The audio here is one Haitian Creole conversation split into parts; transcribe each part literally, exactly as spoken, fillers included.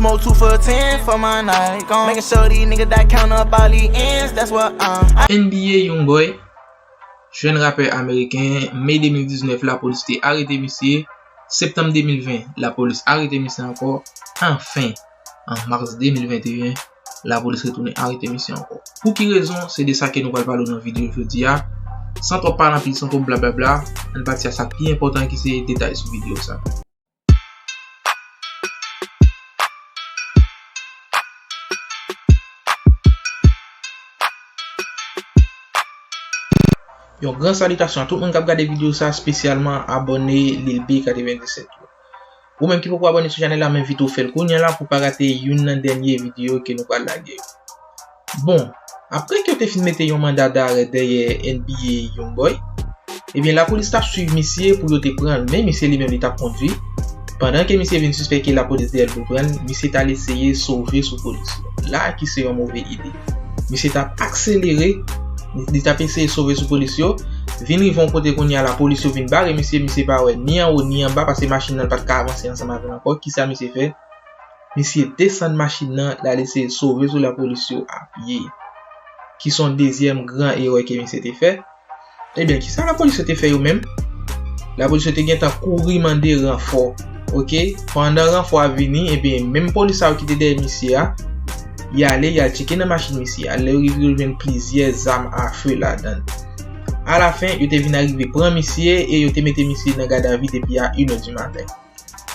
Mo two for ten for my night. Gon' making sure these niggas that count up all these ends, that's what I'm. N B A Youngboy, jèn rapè ameriken, me de mil diznèf, lapolis te arete misye. Septanm de mil ven, lapolis arete misye ankò. Anfen, an mas de mil venteyen, lapolis retounen arete misye ankò. Pou ki rezon? Se de sa ke nou pral pale w nan videyo jodi a. San twòp pale anpil, san twòp blablabla, ann pati a sa k pi enpòtan ki se detay sou videyo sa. Yon gran salitasyon a tout moun k ap gade videyo sa, espesyalman abòne Lil B katrevenndisèt yo. Ou menm ki poko abòne sou chanèl la, m envite w fè l kounye a la pou w pa rate youn nan dènye videyo ke nou pral lage yo. Bon, apre ke yo te fin mete yon manda darè dèyè N B A Youngboy, ebyen, lapolis t ap swiv misye pou yo te pran l, men misye li menm li t ap kondwi. Pandan ke misye vin sispèk ke lapolis dèyè l pou pran l, misye t al eseye sove sou polis yo. La ki se yon move ide. Misye t ap akselere, li t ap eseye sove sou polis yo. Vin rive yon kote kounye a, lapolis yo vin bare misye, misye pa wè ni anwo ni anba, paske machin nan pa t ka avanse ansanm avè l ankò. Kisa misye fè? Misye desann machin nan, l al eseye sove sou lapolis yo a pye. Ki se yon dezyèm gran erè ke misye te fè. Ebyen, kisa lapolis yo te fè yo menm? Lapolis yo te gentan kouri mande ranfò. Oke? Pandan ranfò a vini, ebyen, menm polis sa yo ki te dèyè misye a, y ale, y al tcheke nan machin misye a. Lè yo rive, yo jwenn plizyè zam afe ladan l. Alafen, yo te vin arive pran misye e yo te mete misye nan gadavi depi a inè di maten.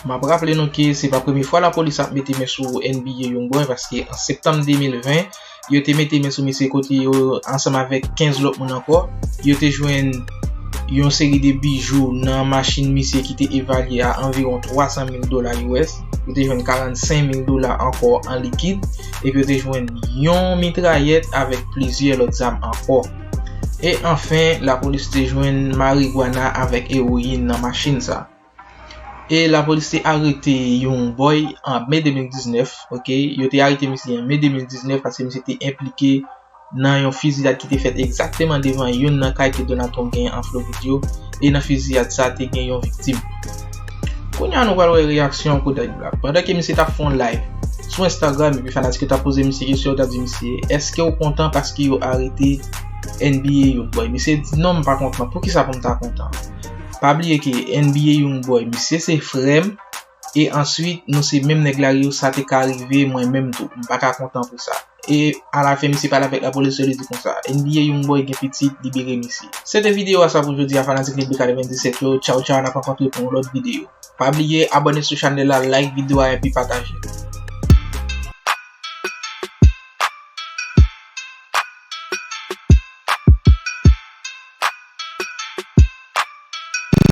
M ap raple nou ke se pa premye fwa lapolis ap mete men sou N B A Youngboy, paske an septanm de mil ven, yo te mete men sou misye kote yo, ansanm avèk kenz lòt moun ankò, yo te jwenn yon seri de bijou nan machin misye ki te evalye a anviwon twa san mil dola U S. Yo te jwenn karannsenk mil dola ankò an likid, epi yo te jwenn yon mitrayèt avèk plizyè lòt zam ankò. E anfen, lapolis te jwenn marigwana avèk ewoyin nan machin sa. E lapolis te arete Youngboy an me de mil diznèf, oke? Yo te arete misye an me de mil diznèf paske misye te enplike nan yon fiziyad ki te fèt egzakteman devan youn nan kay ke Donald Trump genyen an Florid yo, e nan fiziyad sa te gen yon viktim. Kounye a nou pral wè reyaksyon Kodak Black. Pandan ke misye t ap fè yon live sou Instagram, epi fanatik yo t ap poze misye kesyon, yo t ap di misye, èske w kontan paske yo arete N B A Youngboy? Misye di, non, m pa kontan. Poukisa pou m ta kontan? Pa bliye ke N B A Youngboy, misye se frè m, e answit, nou se menm nèg lari yo, sa te ka rive mwen menm tou. M pa ka kontan pou sa. E alafen, misye pale avèk lapolis yo, li di konsa, N B A Youngboy gen pitit, libere misye. Se te videyo a sa pou jodi a, fanatik Lil B katrevenndisèt yo. Tchaw, tchaw, n ap rankontre pou yon lòt videyo. Pa bliye, abòne sou chanèl la, like videyo a, epi pataje.